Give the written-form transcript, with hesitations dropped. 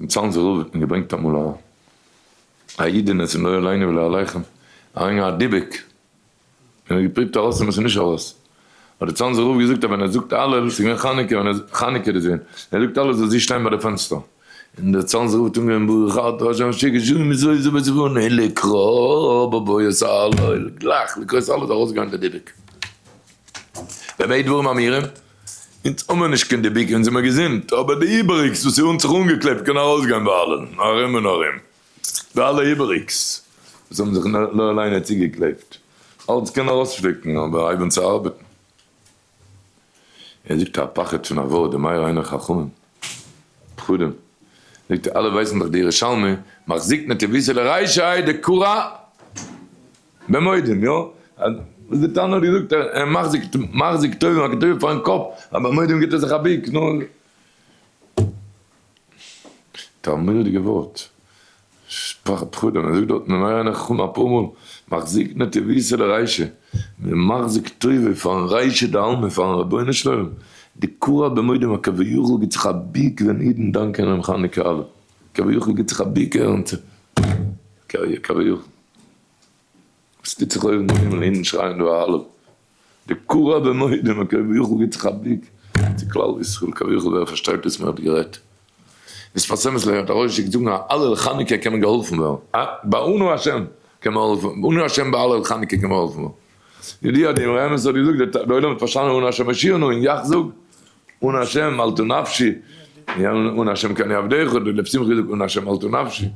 צאנזער רב האט מען געברענגט אמאל א אידענע צום לא עלינו ולא עליכם, אריינגעגאנגען א דיבוק, און ער האט געפריבט ארויסנעמען ס'איז נישט ארויס, האט די צאנזער רב געזאגט אז ווען ער זאגט הלל, ס'איז געווען חנוכה, ווען ער חנוכה איז געווען, ער זאגט הלל זאל זי שטיין ביי די פענסטער, און דער צאנזער רב האט אנגעהויבן ברוך אתה ה' שהקדשנו במצוותיו וציוונו לקרוא בבואת ההלל, גלייך לקרוא את הלל איז ארויסגעגאנגען די דיבוק. במה דברים אמורים? אונז האמיר נישט קיין דיבוק, אונז זעמיר געזונט, אבער די איבעריגס וואס איז אונז זיך אנגעקלעבט קען ארויסגיין ביי אלעם, ארום און ארום. די אלע איבעריגס וואס האבן זיך לא עלינו צוגעקלעבט, אלץ קען ארויספליקן, אבער הייבן צו ארבעטן. ער זאגט א פחד פון א ווארט, די מאיר עיני חכמים, פחדים, זאגט ער, אלע ווייסן דאך די ירושלמי, מחזיק נתיבותא לרישא דכרע במודים, יא? וואס די תנא האט געזאגט, ער מחזיק מחזיק טובים הכתובים פארן קאפ, אז ביי מודים גיבט ער זיך א ביק, נו. א מורא'דיגע ווארט, פחדים, ער זאגט דארטן אין מאיר עיני חכמים אפאר מאל, מחזיק נתיבותא לרישא, מחזיק טובה פארן רישא דעלמא, פארן רבונו של עולם, דכרע במודים הכביכול גיבט זיך א ביק ווען אידן דאנקען אים חנוכה הלל, כביכול גיבט זיך א ביק ערנסט, כביכול. וואס טוט זיך אויבן אין הימל אונטן שרייען דא א הלל דכרע במודים כביכול גיט זיך א בליק צו כלל ישראל כביכול ווער פארשטייט וואס מען האט גערעדט איז פארסעמעס לערנט האט ארויסגעשיקט זאגן א הלל חנוכה קען מען געהאלפן ווערן א באנו השם קען מען געהאלפן אנו השם בהלל חנוכה קען מען געהאלפן ווערן ידיע די אמרי אמת האט געזאגט די עולם האט פארשטאנען אנו השם הושיעה נא און יאך זאג אנו השם מלטו נפשי אנו השם כי אני עבדך די לב שמחה זאגט אנו השם מלטו נפשי.